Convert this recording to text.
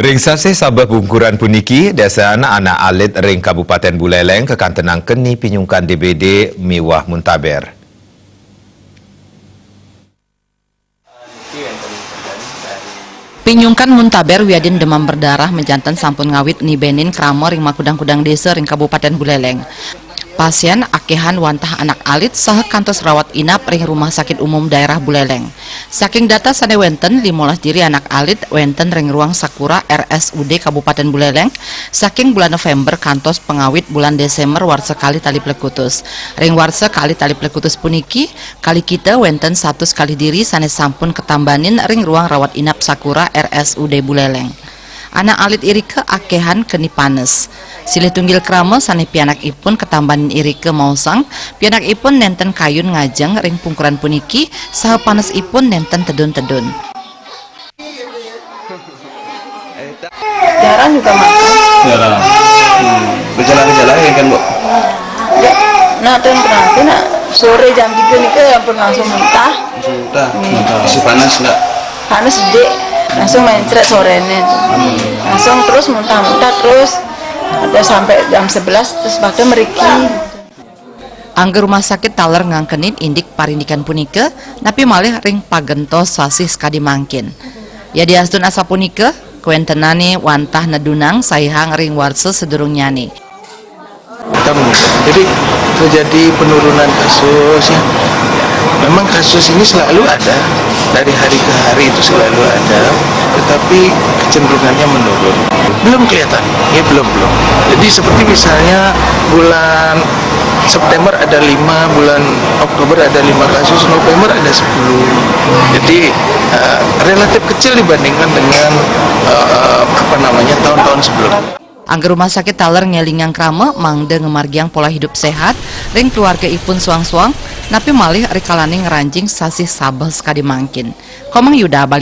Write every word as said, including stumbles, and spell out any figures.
Ring sasih sabeh pungkuran puniki, dasa anak alit ring Kabupaten Buleleng kakantenang keni pinyungkan D B D miwah muntaber. Pinyungkan muntaber wiadin demam berdarah majanten sampun ngawit nibenin krama ring makudang-kudang desa ring Kabupaten Buleleng. Pasien akehan wantah anak alit saha kantos rawat inap ring Rumah Sakit Umum Daerah Buleleng. Saking data sane wenten, limolas diri anak alit wenten ring ruang Sakura R S U D Kabupaten Buleleng saking bulan November kantos pangawit bulan Desember warsa kalih tali plekutus. Ring warsa kalih tali plekutus puniki, kali kita wenten satus kalih diri sane sampun katambanin ring ruang rawat inap Sakura R S U D Buleleng. Anak alit irika akehan keni panes. Silih tunggil krama sane pianakipun katambanin irika maosang, pianakipun nenten kayun ngajeng ring pungkuran puniki, saha panesipun nenten tedun-tedun. Jarang juga makan. Jarang. Hmm. Gejala-gejala ya kan, Bu? Ya, nah, tuh kenapa nak sore jam tiga nih ke ampun langsung muntah. Langsung muntah. Muntah. Masih panas nggak? Panas sedikit, langsung mencret sorenya. Langsung terus muntah-muntah terus. Ada sampai jam sebelas terus pada meriki. Angga rumah sakit taler ngangkenin indik parindikan punika, napi malih ring pagentos sasih sakadi mangkin. Yadiastun asapunika, kawentenane wantah nedunang saihang ring warsa sadurungnyane. Kita meningkat. Jadi terjadi penurunan kasus ya. Memang kasus ini selalu ada, dari hari ke hari itu selalu ada, tetapi kecenderungannya menurun. Belum kelihatan, ya belum belum. Jadi seperti misalnya bulan September ada lima, bulan Oktober ada lima kasus, November ada sepuluh. Jadi eh, relatif kecil dibandingkan dengan eh, apa namanya tahun-tahun sebelumnya. Angga rumah sakit taler ngelingang krama mangda ngamargiang pola hidup sehat ring keluarga ipun suang-suang, napi malih rikalaning ngranjing sasih sabeh sakadi mangkin. Komang Yuda Bali.